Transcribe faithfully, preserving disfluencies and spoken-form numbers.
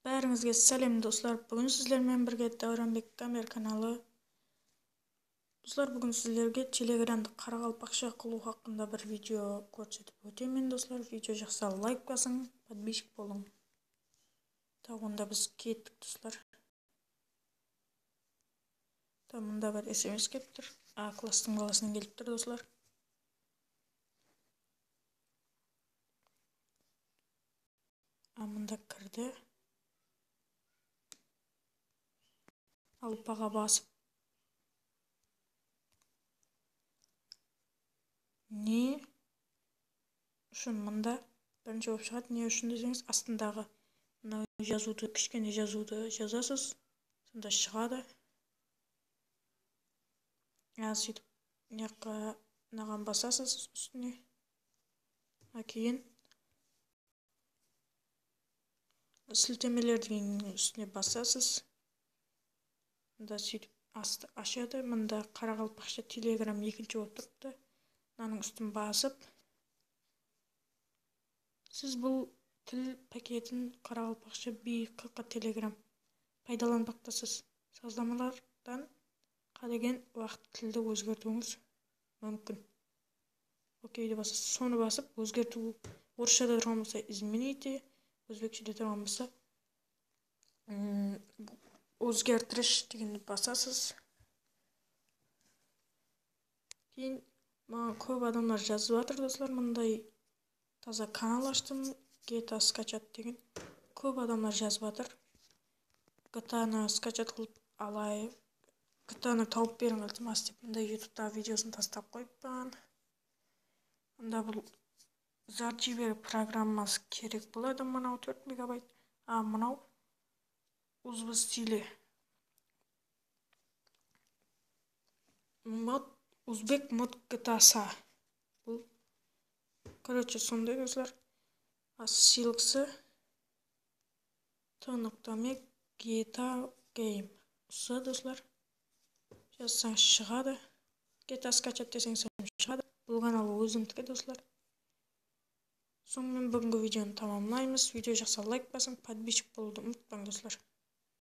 Bárińizge sálem, doslar. Búgin sizler menen birge Dáwranbek Gamer kanalı. Doslar, búgin sizlerge Telegramdı qaraqalpaqsha qılıw haqqında bir video kórsetip ótemen, doslar. Video jaqsa, layk basıń, podpischik bolıń. Ta, onda biz kettik, doslar. Ta, mında bir S M S kelip tur. A klasstıń balasınan kelip tur, doslar. A, mında kirdi. Alpaǵa basıp. Ne ushın mında birinshi bolıp shıǵadı? Ne ushın deseńiz, astındaǵı mına jazıwdı, kishkene jazıwdı jazasız, sonda shıǵadı. Ya, sóytip, mıyaqqa, mınaǵan basasız ústine. A, keyin siltemeler degenniń ústine basasız. Mında sóytip astı ashadı. Mında qaraqalpaqsha Telegram ekinshi bolıp turıptı. Mınanıń ústin basıp, siz bul til paketin qaraqalpaqsha B Q Q Telegram paydalanbaqtasız. Sazlamalardan qálegen waqıt tildi ózgertiwińiz múmkin. Okeydi basasız. Sonı basıp, ózgertiw, orısshada turǵan bolsa, izmenite, ózbekshede turǵan bolsa, mm, ózgertirish degendi basasız. Keyin maǵan kóp adamlar jazıp atır, doslar, mınday taza kanal ashtım, G T A skachat degen. Kóp adamlar jazıp atır. G T A-nı skachat qılıp alayıq. G T A-nı tawıp beriń, iltimas, dep, mınday YouTube-ta videosın tastap qoyıppan. Mında bul Zarchiver programması kerek boladı, mınaw tórt megabayt. A, mınaw U S B stili. Mod, uzbek mod G T A sa. Bul, короче, sonday, doslar. A, ссылкасы T nokta me G T A game. Usı, doslar. Jazsań, shıǵadı. G T A skachat deseńiz, shıǵadı. Bul kanal ózimdiki, doslar. Sonıń menen búgingi videonı tamamlaymız. Video jaqsa, layk basıń, podpischik bolıwdı umıtpań, doslar.